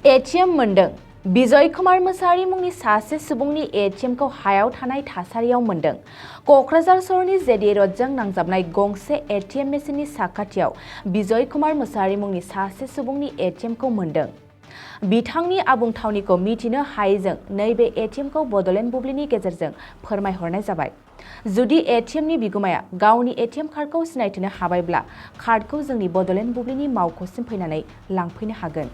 ATM मोनदों। बिजय कुमार मोसाहारि मुंनि सासे सुबुंनि एटीएमखौ हायाव थानाय थासारियाव मोनदों। क'क्राझार सहरनि जेडि र'डजों नांजाबनाय गंसे एटीएम मेसिननि साखाथियाव बिजय कुमार मोसाहारि मुंनि सासे सुबुंनि एटीएमखौ मोनदों। बिथांनि आबुं थावनिखौ मिथिनो हायैजों नैबे एटीएमखौ बड'लेण्ड बुब्लिनि गेजेरजों फोरमायहरनाय जाबाय। जुदि एटीएमनि बिगुमाया गावनि एटीएम कार्डखौ सिनायथिनो हाबायब्ला कार्डखौ जोंनि बड'लेण्ड बुब्लिनि मावख'सिम फैनानै लांफैनो हागोन।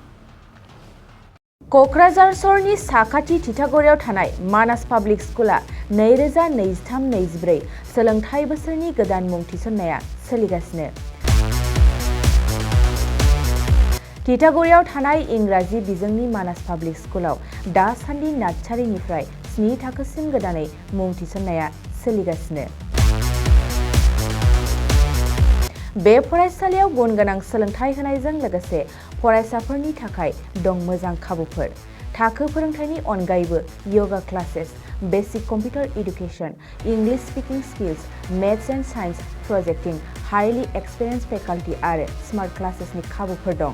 क'क्राझार सहरनि साखाथि थिथागुरियाव थानाय मानास पाब्लिक स्कुला 2023-24 सोलोंथाइ बोसोरनि गोदान मुं थिसननाया सोलिगासिनो। थिथागुरियाव थानाय इंराजि बिजोंनि मानास पाब्लिक स्कुलाव दासान्दि नार्सारिनिफ्राय 7 थाखोसिम गोदानै मुं थिसननाया सोलिगासिनो। बे फरायसालियाव गुन गोनां सोलोंथाइ होनायजों लोगोसे फरायसाफोरनि थाखाय दं मोजां खाबुफोर। थाखो फोरोंथायनि अनगायैबो yoga classes, basic computer education, English speaking skills, maths and science projecting, highly experienced faculty आरो स्मार्ट क्लासेसनि खाबुफोर दं।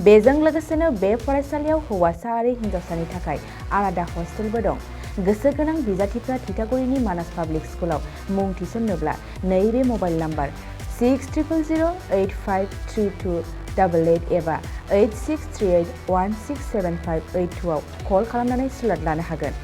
बेजों लोगोसेनो बे फरायसालियाव हौवासा आरो हिन्जावसानि थाखाय आलादा हस्टेलबो दं। गोसो गोनां बिजाथिफ्रा थिथागुरिनि मानास पाब्लिक स्कुलाव मुं थिसन्नोब्ला नैबे मबाइल नाम्बार 6000853288 एबा 8638167582 आव कल खालामनानै स्लट लानो हागोन।